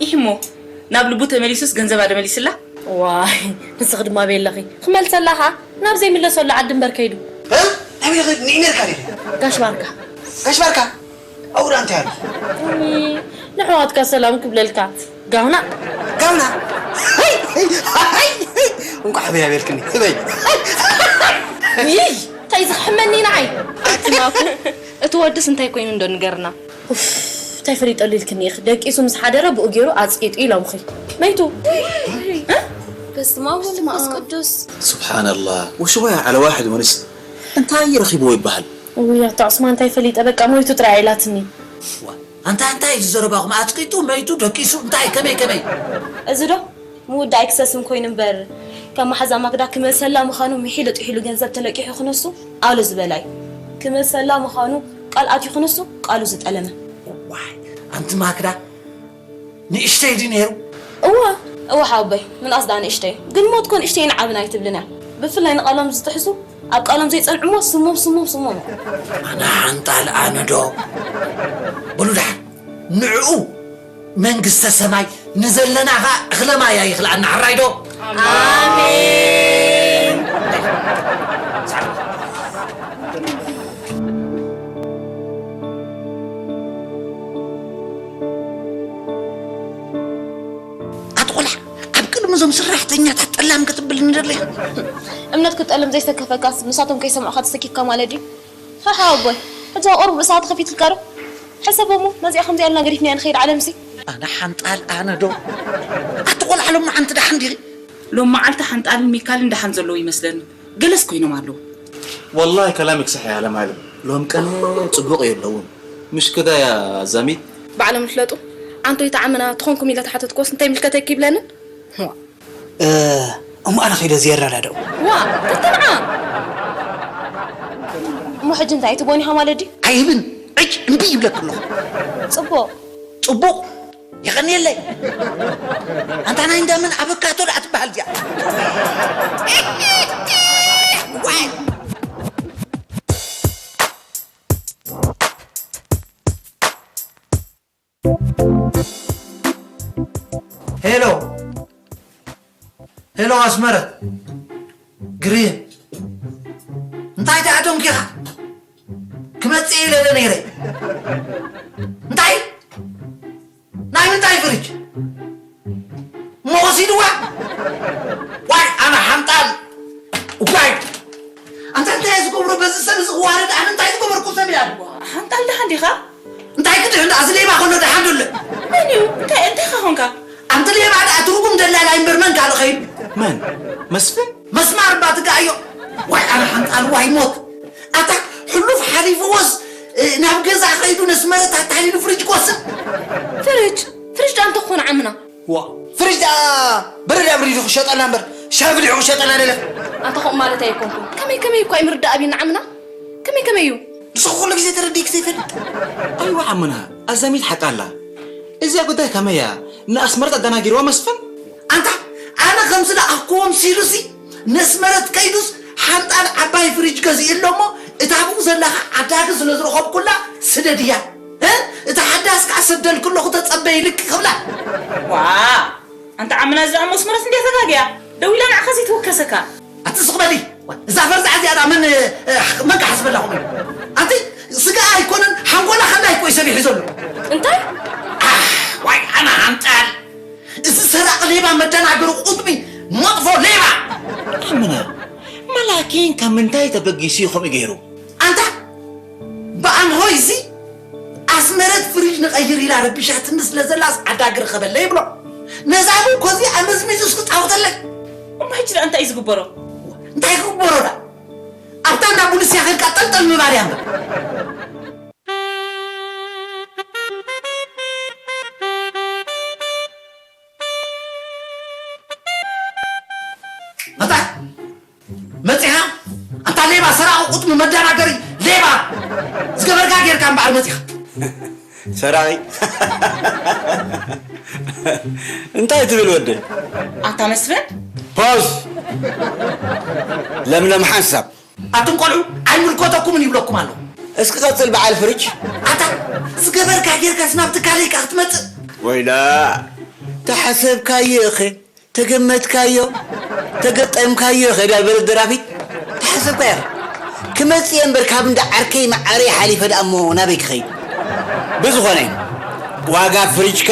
ኢሕሞ ናብ ልቡ ተመሊሱስ ገንዘባ ደመሊስላ። ዋይ ንስኺ ድማ ቤለኺ ክመልሰላኻ ናብ ዘይምለሰሉ ዓዲ እምበር ከይዱ። ኣበይ ኸድ ንኢነርካ ዲለ? ጋሽ ባርካ። ጋሽ ባርካ ኣብኡ ደኣ እንታይ ኣሎ? ንሕዋትካ ሰላም ክብለልካ። ጋውና። ጋውና። እንቋዕ ህበይ ኣበልክኒ ህበይ። ይይ እንታይ ዝኽሕመኒ ንዓይ። ኣቲ ማኩ እቲ ወድስ እንታይ ኮይኑ እንዶ ንገርና። ኡፍ እንታይ ፈሊጠሉ ኢልክኒ ኢኺ ደቂሱ ምስ ሓደረ ብኡ ገይሩ ኣፅቂጡ ኢሎምኺ። መይቱ። በስመ ኣብ ወወልድ ወመንፈስ ቅዱስ። ስብሓንላህ ወሽወያ ዓለ ዋሕድ ወንስ እንታይ ረኺብዎ ይበሃል? ውይ ኣቶ ዑስማን እንታይ ፈሊጠ በቃ ሞይቱ ጥራይ ኢላትኒ። ኣንታ እንታይ እዚ ዘረባኹም ኣጽቂጡ መይቱ ደቂሱ እንታይ ከመይ ከመይ። እዚ ዶ ምውዳእ ኣይክሰስን ኮይኑ እምበር ካብ መሓዛ ማክዳ ክመልሰላ ምዃኑ ምሒሉ ጥሒሉ ገንዘብ ተለቂሑ ክነሱ ኣሎ ዝበላ እዩ። ክመልሰላ ምዃኑ ቃል ኣትዩ ክንሱ ቃሉ ዝጠለመ። ዋይ ኣንቲ ማክዳ ንእሽተይ ድዩ ነይሩ? እወ እወ ሓወቦይ ምንኣስ ደኣ ንእሽተይ ግን ሞት ኮ ንእሽተይ ንዓብን ኣይትብልን እያ። ብፍላይ ንቃሎም ዝጥሕሱ ኣብ ቃሎም ዘይጸንዑሞ ስሞም ስሞም ስሞም እዮም። ኣነ ሓንጣል ኣነ ዶ በሉ ደሓን ንዕኡ መንግስተ ሰማይ ንዘለና ኸዓ እኽለ ማይ ኣይኽልኣና ሕራይ ዶ? ኣሜን። ኣቲ ቆልዓ ኣብ ቅድሚ እዞም ስራሕተኛታት ጠላም ክትብል ንደለያ። እምነት ክትጠልም ዘይሰከፈካስ ንሳቶም ከይሰምዑኻ ተሰኪፍካ ማለት ድዩ? ሓሓ ኣቦይ ሕጂ ኣብ ቁሩብ ርእሳ ተኸፊትልካ ዶ? ሕሰቦ እሞ ነዚኣ ከምዚኣ ኢልና ገዲፍናያ ንኸይድ ዓለምሲ። ኣነ ሓንጣል ኣነ ዶ ኣቲ ቆልዓ ሎማዓንቲ ደሓን ዲኺ? ሎማዓልቲ ሓንጣልን ሚካልን ደሓን ዘለዉ ይመስለኒ ገለስ ኮይኖም ኣለዉ። والله كلامك صح يا لمعلم ሎም ቀን ፅቡቕ የለውን ምሽ ክዳ ያ ዛሚት ባዕሎም ይፍለጡ ኣንቶይ ተዓመና ትኾንኩም ኢለ ተሓተትኮስ እንታይ ምልከተኪ ይብለንን እሞ ኣነ ከይደ ዝየረዳድኦ ዋ ተተንዓ እሞ ሕጂ እንታይ ትቦኒኻ ማለት ድዩ ኣይህብን ዕጭ እምቢ ይብለክ ኣለኹ ጽቡቕ ጽቡቕ የቐንየለይ ኣንታ ናይ እንዳመን ኣበካቶ ደኣ ትበሃል እዚኣ ሄሎ ሄሎ ኣስመረት ግሪን እንታይ ደኣ ደንኪኻ ክመፅእ ኢለ ዶ ነይረ እንታይ ናይ ምንታይ ፍርጅ እሞ ወሲድዋ ዋይ ኣነ ሓንጣል ዋይ ኣንታ እንታይ እየ ዝገብሮ በዚ ሰብ እዚ ክዋረድ ኣነ እንታይ ዝገበርኩ ሰብ እያ ሓንጣል ደሓን ዲኻ እንታይ ክድሕን ደኣ እዚ ሌባ ከሎ ደሓን ዶ ኣሎ መን እዩ እንታይ እንታይ ኸ ኾንካ ኣንቲ ሌባ ደኣ ትርጉም ደላላይ እምበር መን ካልእ ኸይኑ መን መስፍን መስማር እባ ትጋኣዮ ዋይ ኣነ ሓንጣል ዋይ ሞት ኣታ ሕሉፍ ሓሊፍዎስ ናብ ገዛ ኸይዱ ነስመረት ኣታሊሉ ፍርጅ ክወስድ ፍርጅ ፍርጅ ደኣ እንተኾነ ዓምና ዋ ፍሪጅ ደኣ በረድ ኣብሪዱ ክሸጠልና እምበር ሻሂ ኣፍሊሑ ክሸጠልና ደለ ኣንታ ከምኡ ማለት ኣይኮንኩን ከመይ ከመይ እኳ እዩ ምርዳእ ኣብዩና ዓምና ከመይ ከመይ እዩ ንስኹ ኩሉ ግዜ ተረዲእክ ዘይፈልጥ ኣይዋ ዓምና ኣዛሚት ሓቃ ኣላ እዚኣ ጉዳይ ከመይ እያ ንኣስመረት ኣደናጊርዋ መስፍን ኣንታ ኣነ ከምዚ ደኣኽዎም ሲሉሲ ነስመረት ከይዱስ ሓንጣል ዓባይ ፍሪጅ ገዚኡ ኣሎ እሞ እታ ብኡ ዘለኻ ዓዳጊ ስለ ዝረኸብኩላ ስደድያ እታ ሓዳስ ከዓ ሰደልኩ ኣለኹ ተፀበይልኪ ክብላ ዋ ኣንታ ዓምና እዛ እሞ ኣስመረት እንድያ ተጋግያ ደው ኢላ ንዓኻ ዘይትውከሰካ ኣቲ ስቕ በሊ እዛ ፈርዛዕ እዚኣ ደኣ መን መን ክሓስበላ ኹም ኣንቲ ስጋ ኣይኮነን ሓንጎላ ከላይ እኮ እዩ ሰቢሑ ዘሎ እንታይ ዋይ ኣነ ሓንጣል እዚ ሰራቂ ሌባ መደናገሪ ቁጥቢ መጥፎ ሌባ ኣምና መላኪን ካብ ምንታይ ተበጊሱ እዩ ከምኡ ገይሩ ኣንታ ብኣምሆይ እዚ ኣስመረት ፍሪጅ ንቐይር ኢላ ረቢሻትኒ ስለ ዘላስ ዓዳ ግርኸበለ ይብሎ ነዛ እኮ እዚኣ መዝሚዙ እስክፃወተለይ እሞ ሕጂ ደኣ እንታይ እዩ ዝግበሮ እንታይ ክግበሮ ዳ ኣብታ እንዳ ቡልስያ ከድካ ጠልጠል ምባል እያ እምበር መጣ መፂኻ ኣንታ ሌባ ሰራቂ ቁጥሚ መደናገሪ ሌባ ዝገበርካ ጌርካ እምበኣር መፂኻ ሰራቂ እንታይ ትብል ወደ ኣታ መስፍን ፖዝ ለምለም ሓንሳብ ኣቱም ቆልዑ ኣይምልከተኩምን ይብለኩም ኣለኹ። እስኪ ቀፅል በዓል ፍርጅ። ኣታ ዝገበርካ ጌርካስ ናብ ትካለይ ከኣ ክትመፅእ? ወይላ ተሓሰብካዮ እኸ ተገመትካዮ ተገጠምካዮ እኸ ዳል በለት ደራፊት ተሓሰብካዮ እኸ ክመፅእ እየ እምበር ካብ እንዳ ዓርከይ መዓረይ ሓሊፈ ደኣ እሞ ናበይ ክኸይድ? ብዝኾነ ዋጋ ፍርጅካ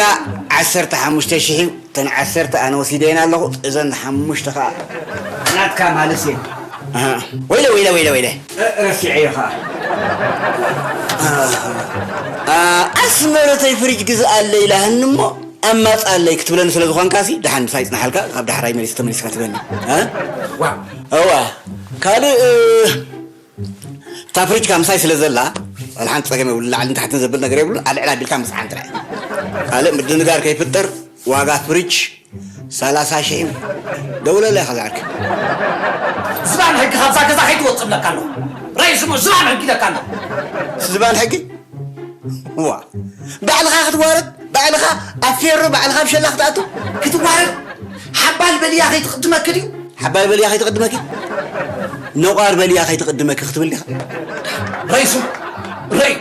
ዓሰርተ ሓሙሽተ ሽሕ እዩ። እተን ዓሰርተ ኣነ ወሲደየን ኣለኹ፣ እዘን ሓሙሽተ ኸዓ ናትካ ማለት እየን። ኣሃ፣ ወይለ ወይለ ወይለ ወይለ። እ፣ ረሲዐዮ ኸዓ። ኣሃ። ኣ፣ ኣስመረተይ ፍሪጅ ግዝኣለይ ኢላህኒ እሞ ኣማፅኣለይ ክትብለኒ ስለ ዝኾንካሲ፣ ደሓን ምሳይ ፅናሓልካ፣ ካብ ዳሕራይ መሊስ ተመሊስካ ትበኒ። እ? ዋው። እዋ፣ ካልእ፣ እ፣ እታ ፍሪጅካ ምሳይ ስለ ዘላ ዋላ ሓንቲ ጸገም የብሉ ላዕልን ታሕትን ዘብል ነገር የብሉ ኣልዕል ኣቢልካ ምስዓን ጥራይ ካልእ ምድንጋር ከይፍጠር ዋጋ ፍሪጅ ሰላሳ ሽሕ እዩ ደውለላ ኢኻ ዝዓርከ ዝባን ሕጊ ካብዛ ገዛ ከይትወፅ እብለካ ኣለኹ ራይ ስሙ ዝባን ሕጊ ደካና። ዝባን ሕጊ? ዋ፣ ባዕልኻ ክትዋረድ፣ ባዕልኻ ኣብ ፌሮ፣ ባዕልኻ ኣብ ሸላ ክትኣቱ? ክትዋረድ? ሓባል በልያ ከይትቕድመኪ ድዩ? ሓባል በልያ ከይትቕድመኪ? ነቋር በልያ ከይትቕድመኪ ክትብል ዲኻ? ራይ ስሙ፣ ራይ።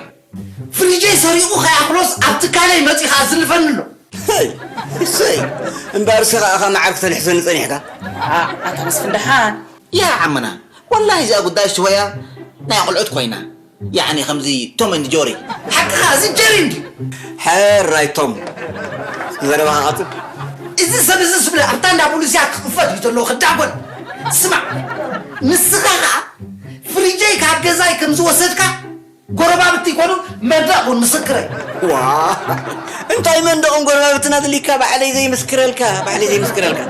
ፍሪጀይ ሰሪቑ ከይኣኽሎስ ኣብ ትካለይ መጺኻ ዝልፈኒ ኣሎ። ሄይ፣ እሰይ። እምበኣር እስኻ ኢኻ መዓር ክተልሕሰኒ ጸኒሕካ። ኣ-፣ ኣታ መስፍን ደሓን። ያ ዓምና፣ ወላሂ እዚኣ ጉዳይ ሽወያ ናይ ኣቑልዑት ኮይና። ያዕኒ ከምዚ ቶም ኤንድ ጆሪ። ሓቅኻ፣ እዚ ጀሪ እንድዩ። ሕራይ ቶም። ዘረባኻ ቀጽል። እዚ ሰብ እዚ ስብለ ኣብታ እንዳ ቡሉስያ ክኽፈት እዩ ዘለዎ ክዳጎን። ስማዕ፣ ንስኻ ኸኣ ፍሪጀይ ካብ ገዛይ ከም ዝወሰድካ ጎረባብቲ ይኮኑ፣ መንደቕ እውን ምስክረይ። ዋ፣ እንታይ መንደቕን ጎረባብትን ኣድሊካ፣ ባዕለይ ዘይምስክረልካ፣ ባዕለይ ዘይምስክረልካ።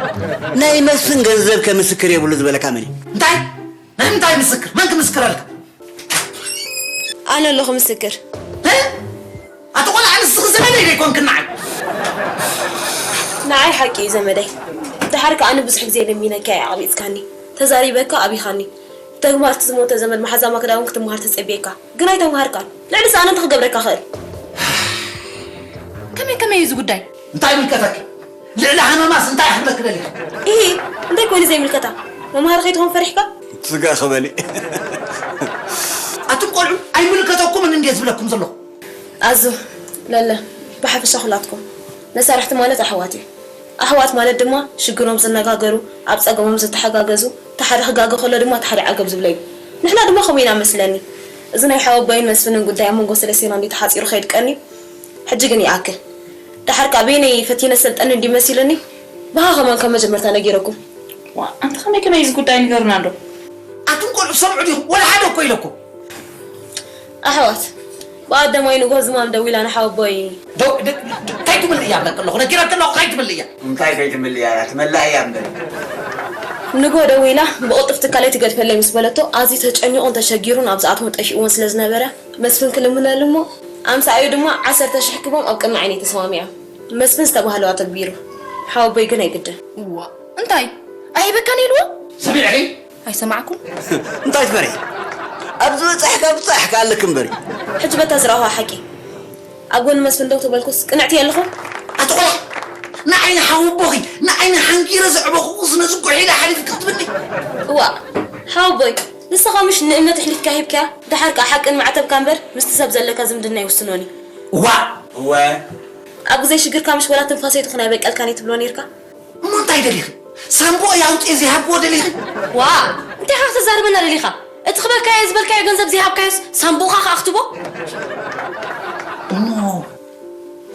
ናይ መስፍን ገንዘብ ከምስክር የብሉ ዝበለካ መን እዩ? እንታይ? ናይ ምንታይ ምስክር? መን ክምስክረልካ? ኣነ ኣለኹ ምስክር። እ? ኣቲ ቆልዓ፣ ንስኺ ዘመደይ ዶ ኣይኮንክን ንዓይ? ንዓይ ሓቂ እዩ ዘመደይ። ደሓር ከኣ ኣነ ብዙሕ ግዜ ለሚነካ እየ ኣቕቢጽካኒ። ተዛሪበካ ኣቢኻኒ። ብተግባር እቲ ዝሞተ ዘመድ መሓዛማ ክዳውን ክትመሃር ተጸብየካ። ግን ኣይተምሃርካን። ልዕሊ ሰኣነ እንታይ ክገብረካ ክእል? ከመይ ከመይ እዩ እዚ ጉዳይ? እንታይ ይምልከተኪ? ልዕሊ ሃመማስ እንታይ ክብለኪ ደሊኺ? ኢሂ፣ እንታይ ኮይኑ ዘይምልከታ? መምሃሪ ከይትኾን ፈሪሕካ? ስጋ ክበሊ። ኣቱም ቆልዑ ኣይምልከተኩምን እንድየ ዝብለኩም ዘለኹ። ኣዙ፣ ለለ፣ ብሓፈሻ ኩላትኩም መሳርሕቲ ማለት ኣሕዋት እዩ። ኣሕዋት ማለት ድማ ሽግሮም ዝነጋገሩ፣ ኣብ ጸገሞም ዝተሓጋገዙ፣ እቲ ሓደ ክጋገ ከሎ ድማ እቲ ሓደ ዓገብ ዝብሎ እዩ። ንሕና ድማ ከምኡ ኢና መስለኒ። እዚ ናይ ሓወቦይን መስፍንን ጉዳይ ኣብ መንጎ ሰለስቴና እንድዩ ተሓጺሩ ከይድ ቀንዩ። ሕጂ ግን ይኣክል። ደሓር ከኣ በይነይ ፈቲነ ሰልጠኒ እንድዩ መሲሉኒ። ብኻ ከማን ካብ መጀመርታ ነጊረኩም። ዋ፣ ኣንታ ከመይ ከመይ እዚ ጉዳይ ንገሩና እንዶ። ኣቱም ቆልዑ ሰምዑ ዲኹም? ወላ ሓደ እኮ ኢለኩም። ኣሕዋት፣ ብኣደማይ ንግሆ ዝማም ደዊላ ንሓወቦይ። ዶ-፣ ድ-፣ ድ-፣ እንታይ ትምልእ እያ ብለክ ኣለኹ? ነጊረክ ኣለኹ፣ እንታይ ትምልእ እያ? እንታይ ከይትምልእ እያ? ትመላእ እያ እምበር። ንግሆ ደዊላ፣ ብቕልጡፍ ትካለይ ትገድፈለይ ምስ በለቶ፣ ኣዝዩ ተጨኒቑን ተሸጊሩን ኣብ ዝኣትዎን ጠፊእዎን ስለ ዝነበረ፣ መስፍን ክልምነሉ እሞ፣ ኣምሳኣዩ ድማ ዓሰርተ ሽሕ ክቦም ኣብ ቅድሚ ዓይነይ ተሰማሚዖም። መስፍን ዝተባህለዋ ተግቢሩ። ሓወቦይ ግን ኣይግድን። እዋ፣ እንታይ? ኣይህበካን ኢልዎ? ሰሚዕኺ? ኣይሰማዕኩን። እንታይ ትፈርሒ? ኣብ ዝበጻሕካ ብጻሕካ ኣለክ እምበሪ። ሕጂ በታ ዝረኣኹዋ ሓቂ ኣብ ጎኒ መስፍን ደው ተበልኩስ ቅንዕቲ የለኹን? ኣቲ ቆልዓ፣ ንዓይ ንሓወቦኺ፣ ንዓይ ንሓንጊረ ዘዕበኹኹስ ነዚ ጉሒላ ሓሊፍኪ ክትብኒ? እዋእ፣ ሓወቦይ፣ ንስኻ ምሽ ንእምነት ኣሕሊፍካ ሂብካያ? ደሓር ከኣ ሓቅን ማዕተብካ እምበር ምስቲ ሰብ ዘለካ ዝምድና ኣይውስኖን እዩ። እዋእ! እወ። ኣብ ግዜ ሽግርካ ምሽ ወላ ትንፋሰይ ትኹን ኣይበቀልካን እየ ትብሎ ኔርካ? እሞ እንታይ ደሊኺ? ሳምቦ ኣውጽኤ ዘይሃብዎ ደሊኺ? ዋ! እንታይ ኢኻ ክትዛረበና ደሊኻ? እቲ ክበካዮ ዝበልካዮ ገንዘብ ዘይሃብካዮስ ሳምቡእኻ ከኣ ክትቦ? እሞ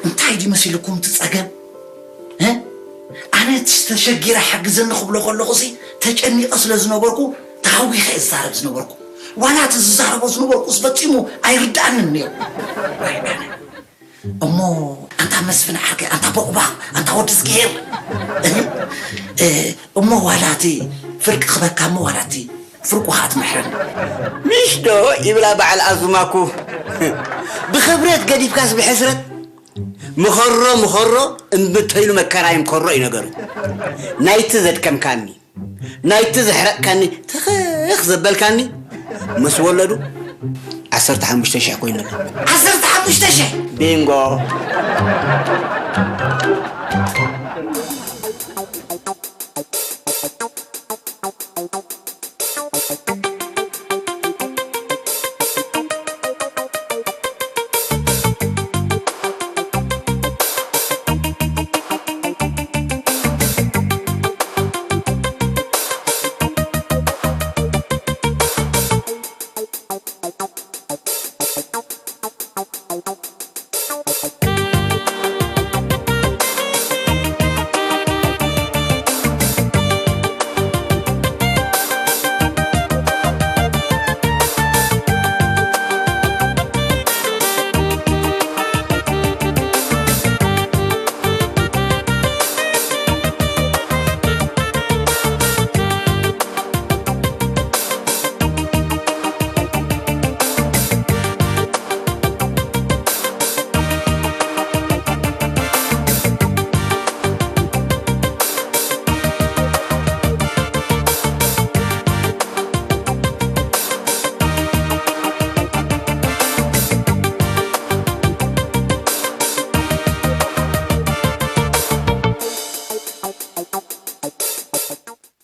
እንታይ ድዩ መሲልኩም እቲ ጸገም? እ? ኣነ እቲ ተሸጊረ ሓግዘኒ ክብሎ ከለኹሲ ተጨኒቐ ስለ ዝነበርኩ ተሃዊኸ እየ ዝዛረብ ዝነበርኩ። ዋላ እቲ ዝዛረቦ ዝነበርኩስ ፈጺሙ ኣይርድኣንን ነይሩ። ኣይ ኣነ። እሞ ኣንታ መስፍን ዓርከይ፣ ኣንታ ቦቕባቕ፣ ኣንታ ወዲ ዝገሄር። እ፣ እ፣ እሞ ዋላ እቲ ፍርቂ ክበካ እሞ ዋላ እቲ ፍርቁ ኸኣ ትምሕረኒ። ምሽ ዶ ይብላ በዓል ኣዙማኩ። ብኽብረት ገዲፍካስ ብሕስረት። ምኸሮ ምኸሮ እምብተይሉ መከራይ ምከሮ እዩ ነገሩ። ናይቲ ዘድከምካኒ። ናይቲ ዘሕረቕካኒ ትኽኽ ዘበልካኒ ምስ ወለዱ ዓሰርተ ሓሙሽተ ሽሕ ኮይኑለይ። ዓሰርተ ሓሙሽተ ሽሕ? ቢንጎ።